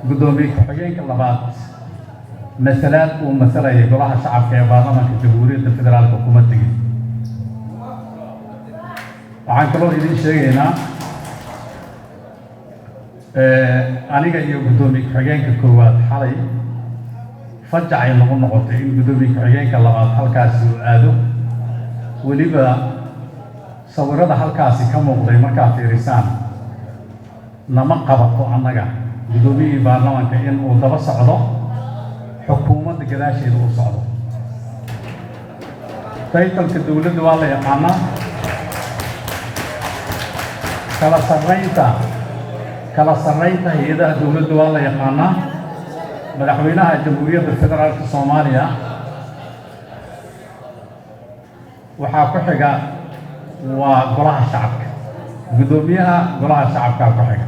Guddoomiye ku-xigeenka labaad masalaad uu masalayay Golaha Shacabka ee Baarlamaanka Jamhuuriyadda Federaalka kuma tegin. Waxaan kaloo idiin sheegaynaa, aniga iyo guddoomiye ku-xigeenka koowaad xalay fajacay nagu noqotay in guddoomiye ku-xigeenka labaad halkaasi uu aado. Weliba sawirada halkaasi ka muuqday markaad fiirisaan, nama qabato annaga guddoomiyihii baarlamaanka in uu daba socdo xukuumadda, gadaasheeda uu socdo. Title-ka dowladda waa la yaqaanaa, kala sarraynta hay-adaha dowladda waa la yaqaanaa. Madaxweynaha Jamhuuriyadda Federaalka Soomaaliya waxaa ku xiga waa Golaha Shacabka, guddoomiyaha Golaha Shacabkaa ku xiga.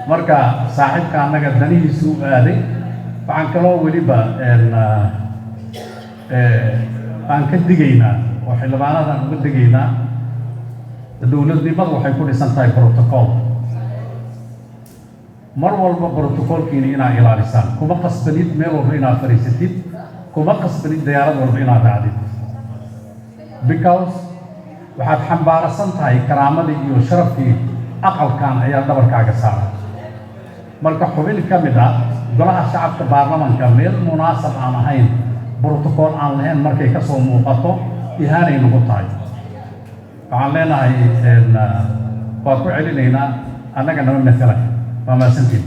Marka saaxiibka annaga danihiisu u aaday. Waxaan kaloo weliba aan ka digaynaa oo xildhibaanadan uga digaynaa, dowladnimadu waxay ku dhisan tahay protocol. Mar walba protocolkiina inaad ilaalisaan. Kuma qasbanid meel walba inaad fadhiisatid, kuma qasbanid diyaarad walba inaad raacdid, because waxaad xambaarsan tahay karaamadii iyo sharafkii aqalkan ayaa dhabarkaaga saaran. Marka xubin ka mid ah Golaha Shacabka baarlamanka meel munaasab aan ahayn, protocol aan lahayn markay ka soo muuqato, ihaanay nagu tahay. Waxaan leenahay, waa ku celinaynaa, annaga nama matala. Waa mahadsantiin.